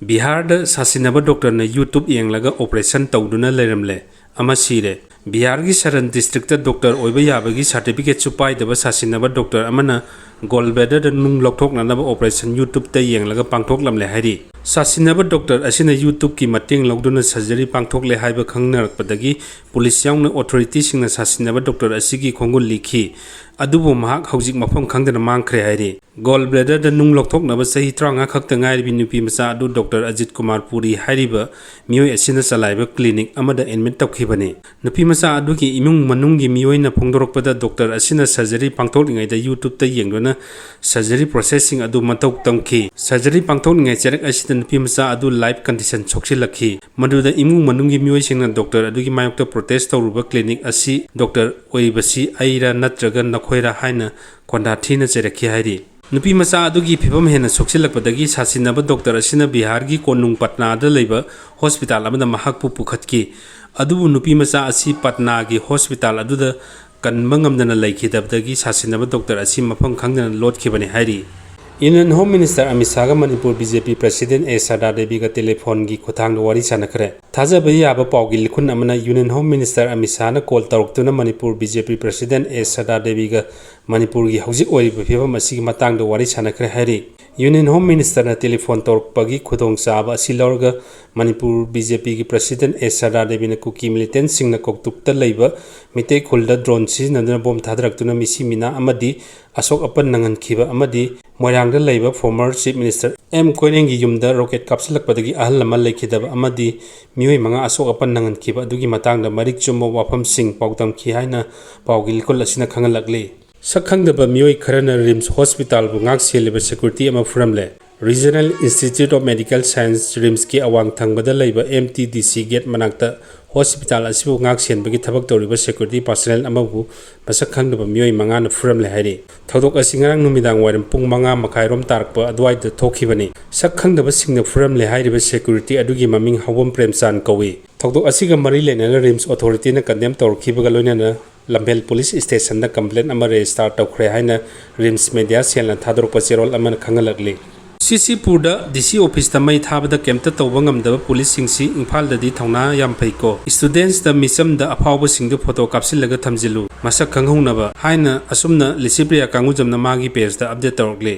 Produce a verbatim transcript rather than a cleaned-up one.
ꯕꯤꯍꯥꯔꯗ ꯁꯥꯁꯤꯟꯅꯕ ꯗꯣꯛꯇꯔꯅ YouTube ꯌꯦꯡꯂꯒ operation ꯇꯧꯗꯨꯅ ꯂꯩꯔꯝꯂꯦ꯫ ꯑꯃ ꯁꯤꯔꯦ꯫ ꯕꯤꯍꯥꯔꯒꯤ ꯁꯔꯟ ꯗꯤꯁꯇ꯭ꯔꯤꯛꯇ ꯗꯣꯛꯇꯔ ꯑꯣꯏꯕ ꯌꯥꯕꯒꯤ ꯁꯥꯔꯇꯤꯐꯤꯀꯦꯠꯁꯨ ꯄꯥꯏꯗꯕ ꯁꯥꯁꯤꯟꯅꯕ ꯗꯣꯛꯇꯔ ꯑꯃꯅ ꯒꯣꯜ ꯕ꯭ꯂꯦꯗꯔꯗ ꯅꯨꯡ ꯂꯧꯊꯣꯛꯅꯅꯕ ꯑꯣꯄꯔꯦꯁꯟ YouTubeꯇ ꯌꯦꯡꯂꯒ ꯄꯥꯡꯊꯣꯛꯂꯝꯂꯦ ꯍꯥꯏꯔꯤ꯫ ꯁꯥꯁꯤꯟꯅꯕ ꯗꯣꯛꯇꯔ ꯑꯁꯤꯅ YouTubeꯀꯤ ꯃꯇꯦꯡ ꯂꯧꯗꯨꯅ ꯁꯔꯖꯔꯤ ꯄꯥꯡꯊꯣꯛꯂꯦ ꯍꯥꯏꯕ ꯈꯪꯅꯔꯛꯄꯗꯒꯤ ꯄꯨꯂꯤꯁ ꯌꯥꯎꯅ ꯑꯣꯊꯣꯔꯤꯇꯤꯁꯤꯡꯅ ꯁꯥꯁꯤꯟꯅꯕ ꯗꯣꯛꯇꯔ ꯑꯁꯤꯒꯤ ꯈꯣꯡꯒꯨꯜ ꯂꯤꯈꯤ꯫ ꯑꯗꯨꯕꯨ ꯃꯍꯥꯛ ꯍꯧꯖꯤꯛ ꯃꯐꯝ ꯈꯪꯗꯅ ꯃꯥꯡꯈ꯭ꯔꯦ ꯍꯥꯏꯔꯤ꯫ ꯒꯣꯜ ꯕ꯭ꯂꯦꯗꯔꯗ ꯅꯨꯡ ꯂꯧꯊꯣꯛꯅꯕ ꯆꯍꯤ ꯇꯔꯥꯃꯉꯥ ꯈꯛꯇ ꯉꯥꯏꯔꯤꯕꯤ ꯅꯨꯄꯤ ꯃꯆꯥ ꯑꯗꯨ ꯗꯣꯛꯇꯔ ꯑꯖꯤꯠ ꯀꯨꯃꯥꯔ ꯄꯨꯔꯤ ꯍꯥꯏꯔꯤꯕ ꯃꯤꯑꯣꯏ ꯑꯁꯤꯅ ꯆꯂꯥꯏꯕ ꯀ꯭ꯂꯤꯅꯤꯛ ꯑꯃꯗ ꯑꯦꯗꯃꯤꯠ ꯇꯧꯈꯤꯕꯅꯤ꯫ ꯅꯨꯄꯤ ꯃꯆꯥ ꯑꯗꯨꯒꯤ ꯏꯃꯨꯡ ꯃꯅꯨꯡꯒꯤ ꯃꯤꯑꯣꯏꯅ ꯐꯣꯡꯗꯣꯔꯛꯄꯗ, ꯗꯣꯛꯇꯔ ꯑꯁꯤꯅ ꯁꯔꯖꯔꯤ ꯄꯥꯡꯊꯣꯛꯂꯤꯉꯩꯗ YouTubeꯇ ꯌꯦꯡꯗꯨꯅ ꯁꯔꯖꯔꯤ ꯄ꯭ꯔꯣꯁꯦꯁꯁꯤꯡ ꯑꯗꯨ ꯃꯇꯧ ꯇꯝꯈꯤ꯫ ꯁꯔꯖꯔꯤ ꯄꯥꯡꯊꯣꯛꯂꯤꯉꯩ ꯆꯔꯛ ꯑꯁꯤꯗ ꯅꯨꯄꯤ ꯃꯆꯥ ꯑꯗꯨ ꯂꯥꯏꯐ ꯀꯟꯗꯤꯁꯟ ꯁꯣꯛꯆꯤꯜꯂꯛꯈꯤ꯫ ꯃꯗꯨꯗ ꯏꯃꯨꯡ ꯃꯅꯨꯡꯒꯤ ꯃꯤꯑꯣꯏꯁꯤꯡꯅ ꯗꯣꯛꯇꯔ ꯑꯗꯨꯒꯤ ꯃꯥꯌꯣꯛꯇ ꯄ꯭ꯔꯣꯇꯦꯁ ꯇꯧꯔꯨꯕ ꯀ꯭ꯂꯤꯅꯤꯛ ꯑꯁꯤ ꯗꯣꯛꯇꯔ ꯑꯣꯏꯔꯤꯕꯁꯤ ꯑꯩꯔꯥ ꯅꯠꯇ꯭ꯔꯒ ꯅꯈꯣꯏꯔꯥ ꯍꯥꯏꯅ ꯈꯣꯟꯗꯥ ꯊꯤꯅ ꯆꯩꯔꯛꯈꯤ ꯍꯥꯏꯔꯤ꯫ ꯅꯨꯄꯤ ꯃꯆꯥ ꯑꯗꯨꯒꯤ ꯐꯤꯕꯝ ꯍꯦꯟꯅ ꯁꯣꯛꯆꯤꯜꯂꯛꯄꯗꯒꯤ ꯁꯥꯁꯤꯟꯅꯕ ꯗꯣꯛꯇꯔ ꯑꯁꯤꯅ ꯕꯤꯍꯥꯔꯒꯤ ꯀꯣꯅꯨꯡ ꯄꯠꯅꯥꯗ ꯂꯩꯕ ꯍꯣꯁꯄꯤꯇꯥꯜ ꯑꯃꯗ ꯃꯍꯥꯛꯄꯨ ꯄꯨꯈꯠꯈꯤ꯫ ꯑꯗꯨꯕꯨ ꯅꯨꯄꯤ ꯃꯆꯥ ꯑꯁꯤ ꯄꯠꯅꯥꯒꯤ ꯍꯣꯁꯄꯤꯇꯥꯜ ꯑꯗꯨꯗ ꯀꯟꯕ ꯉꯝꯗꯅ ꯂꯩꯈꯤꯗꯕꯗꯒꯤ ꯁꯥꯁꯤꯟꯅꯕ ꯗꯣꯛꯇꯔ ꯑꯁꯤ ꯃꯐꯝ ꯈꯪꯗꯅ ꯂꯣꯠꯈꯤꯕꯅꯤ ꯍꯥꯏꯔꯤ꯫ ꯌꯨꯅꯤꯌꯟ ꯍꯣꯝ ꯃꯤꯅꯤꯁꯇꯔ ꯑꯃꯤꯠ ꯁꯥꯍꯒ Manipur B J P president A Sharda ꯗꯦꯕꯤꯒ ꯇꯦꯂꯤꯐꯣꯟꯒꯤ ꯈꯨꯠꯊꯥꯡꯗ ꯋꯥꯔꯤ ꯁꯥꯟꯅꯈ꯭ꯔꯦ꯫ ꯊꯥꯖꯕ ꯌꯥꯕ ꯄꯥꯎꯒꯤ ꯂꯤꯈꯨꯟ ꯑꯃꯅ ꯌꯨꯅꯤꯌꯟ ꯍꯣꯝ ꯃꯤꯅꯤꯁꯇꯔ ꯑꯃꯤꯠ ꯁꯥꯍꯅ ꯀꯣꯜ ꯇꯧꯔꯛꯇꯨꯅ Manipur B J P president A Sharda ꯗꯦꯕꯤꯒ ꯃꯅꯤꯄꯨꯔꯒꯤ ꯍꯧꯖꯤꯛ ꯑꯣꯏꯔꯤꯕ ꯐꯤꯕꯝ ꯑꯁꯤꯒꯤ ꯃꯇꯥꯡꯗ ꯋꯥꯔꯤ ꯁꯥꯟꯅꯈ꯭ꯔꯦ ꯍꯥꯏꯔꯤ꯫ ꯌꯨꯅꯤꯌꯟ ꯍꯣꯝ ꯃꯤꯅꯤꯁꯇꯔꯅ ꯇꯦꯂꯤꯐꯣꯟ ꯇꯧꯔꯛꯄꯒꯤ ꯈꯨꯗꯣꯡꯆꯥꯕ ꯑꯁꯤ ꯂꯧꯔꯒ ꯃꯅꯤꯄꯨꯔ ꯕꯤ ꯖꯦ ꯄꯤꯒꯤ ꯄ꯭ꯔꯁꯤꯗꯦꯟ ꯑꯦ ꯁꯔꯗꯥ ꯗꯦꯕꯤꯅ ꯀꯨꯀꯤ ꯃꯤꯂꯤꯇꯦꯟꯁꯤꯡꯅ ꯀꯧꯇꯨꯛꯇ ꯂꯩꯕ ꯃꯤꯇꯩ ꯈꯨꯜꯗ ꯗ꯭ꯔꯣꯟ ꯁꯤꯖꯤꯟꯅꯗꯨꯅ ꯕꯣꯝ ꯊꯥꯗꯔꯛꯇꯨꯅ ꯃꯤꯁꯤ ꯃꯤꯅꯥ ꯑꯃꯗꯤ ꯑꯁꯣꯛ ꯑꯄꯟ ꯅꯪꯍꯟꯈꯤꯕ ꯑꯃꯗꯤ ꯃꯣꯏꯔꯥꯡꯗ ꯂꯩꯕ ꯐꯣꯔꯃꯔ ꯆꯤꯐ ꯃꯤꯅꯤꯁꯇꯔ ꯑꯦꯝ ꯀꯣꯏꯔꯦꯡꯒꯤ ꯌꯨꯝꯗ ꯔꯣꯀꯦꯠ ꯀꯥꯞꯁꯤꯜꯂꯛꯄꯗꯒꯤ ꯑꯍꯜ ꯑꯃ ꯂꯩꯈꯤꯗꯕ ꯑꯃꯗꯤ ꯃꯤꯑꯣꯏ ꯃꯉꯥ ꯑꯁꯣꯛ ꯑꯄꯟ ꯅꯪꯍꯟꯈꯤꯕ ꯑꯗꯨꯒꯤ ꯃꯇꯥꯡꯗ ꯃꯔꯤꯛ ꯆꯨꯝꯕ ꯋꯥꯐꯝꯁꯤꯡ ꯄꯥꯎꯗꯝꯈꯤ ꯍꯥꯏꯅ ꯄꯥꯎꯒꯤ ꯂꯤꯀꯨꯜ ꯑꯁꯤꯅ ꯈꯪꯍꯜꯂꯛꯂꯤ꯫ ꯁꯛ ꯈꯪꯗꯕ ꯃꯤꯑꯣꯏ ꯈꯔꯅ ꯔꯤꯝꯁ ꯍꯣꯁꯄꯤꯇꯥꯜꯕꯨ ꯉꯥꯛ ꯁꯦꯜꯂꯤꯕ ꯁꯦꯀ꯭ꯌꯨꯔꯤꯇꯤ ꯑꯃ ꯐꯨꯔꯝꯂꯦ꯫ Regional Institute of Medical Science, ꯔꯤꯝꯁꯀꯤ ꯑꯋꯥꯡ ꯊꯪꯕꯗ ꯂꯩꯕ ꯑꯦꯝ ꯇꯤ ꯗꯤ ꯁꯤ ꯒꯦꯠ ꯃꯅꯥꯛꯇ ꯍꯣꯁꯄꯤꯇꯥꯜ ꯑꯁꯤꯕꯨ ꯉꯥꯛ ꯁꯦꯟꯕꯒꯤ ꯊꯕꯛ ꯇꯧꯔꯤꯕ ꯁꯦꯀ꯭ꯌꯨꯔꯤꯇꯤ ꯄꯥꯔꯁꯅꯦꯜ ꯑꯃꯕꯨ ꯃꯁꯛ ꯈꯪꯗꯕ ꯃꯤꯑꯣꯏ ꯃꯉꯥꯅ ꯐꯨꯔꯝꯂꯦ ꯍꯥꯏꯔꯤ꯫ ꯊꯧꯗꯣꯛ ꯑꯁꯤ ꯉꯔꯥꯡ ꯅꯨꯃꯤꯗꯥꯡ ꯋꯥꯏꯔꯝ ꯄꯨꯡ ꯃꯉꯥ ꯃꯈꯥꯏꯔꯣꯝ ꯇꯥꯔꯛꯄ ꯑꯗꯨꯋꯥꯏꯗ ꯊꯣꯛꯈꯤꯕꯅꯤ꯫ ꯁꯛ ꯈꯪꯗꯕꯁꯤꯡꯅ ꯐꯨꯔꯝꯂꯦ ꯍꯥꯏꯔꯤꯕ ꯁꯦꯀ꯭ꯌꯨꯔꯤꯇꯤ ꯑꯗꯨꯒꯤ ꯃꯃꯤꯡ ꯍꯥꯎꯕꯝ ꯄ꯭ꯔꯦꯝꯆꯥꯟ ꯀꯧꯏ꯫ ꯊꯧꯗꯣꯛ ꯑꯁꯤꯒ ꯃꯔꯤ ꯂꯩꯅꯅ ꯔꯤꯝꯁ ꯑꯣꯊꯣꯔꯤꯇꯤꯅ ꯀꯟꯗꯦꯝ ꯇꯧꯔꯛꯈꯤꯕꯒ ꯂꯣꯏꯅꯅ ꯂꯝꯐꯦꯜ ꯄꯨꯂꯤꯁ ꯁ꯭ꯇꯦꯁꯟꯗ ꯀꯝꯄ꯭ꯂꯦꯟ ꯑꯃ ꯔꯦꯖꯤꯁꯇꯥꯔ ꯇꯧꯈ꯭ꯔꯦ ꯍꯥꯏꯅ ꯔꯤꯝꯁ ꯃꯦꯗꯤꯌꯥ ꯁꯦꯜꯅ ꯊꯥꯗꯣꯔꯛꯄ ꯆꯦꯔꯣꯜ ꯑꯃꯅ ꯈꯪꯍꯜꯂꯛꯂꯤ꯫ ꯁꯤꯁꯤꯄꯨꯔꯗ ꯗꯤ ꯁꯤ ꯑꯣꯐꯤꯁꯇ ꯃꯩ ꯊꯥꯕꯗ ꯀꯩꯝꯇ ꯇꯧꯕ ꯉꯝꯗꯕ ꯄꯨꯂꯤꯁꯁꯤꯡꯁꯤ ꯏꯝꯐꯥꯜꯗꯗꯤ ꯊꯧꯅꯥ ꯌꯥꯝ ꯐꯩꯀꯣ꯫ ꯁ꯭ꯇꯨꯗꯦꯟꯠꯁꯇ ꯃꯤꯆꯝꯗ ꯑꯐꯥꯎꯕꯁꯤꯡꯗꯨ ꯐꯣꯇꯣ ꯀꯥꯞꯁꯤꯜꯂꯒ ꯊꯝꯖꯤꯜꯂꯨ꯫ ꯃꯁꯛ ꯈꯪꯍꯧꯅꯕ ꯍꯥꯏꯅ ꯑꯁꯨꯝꯅ ꯂꯤꯁꯤꯄ꯭ꯔꯤꯌꯥ ꯀꯥꯡꯒꯨꯖꯝꯅ ꯃꯥꯒꯤ ꯄꯦꯖꯇ ꯑꯞꯗꯦꯠ ꯇꯧꯔꯛꯂꯤ꯫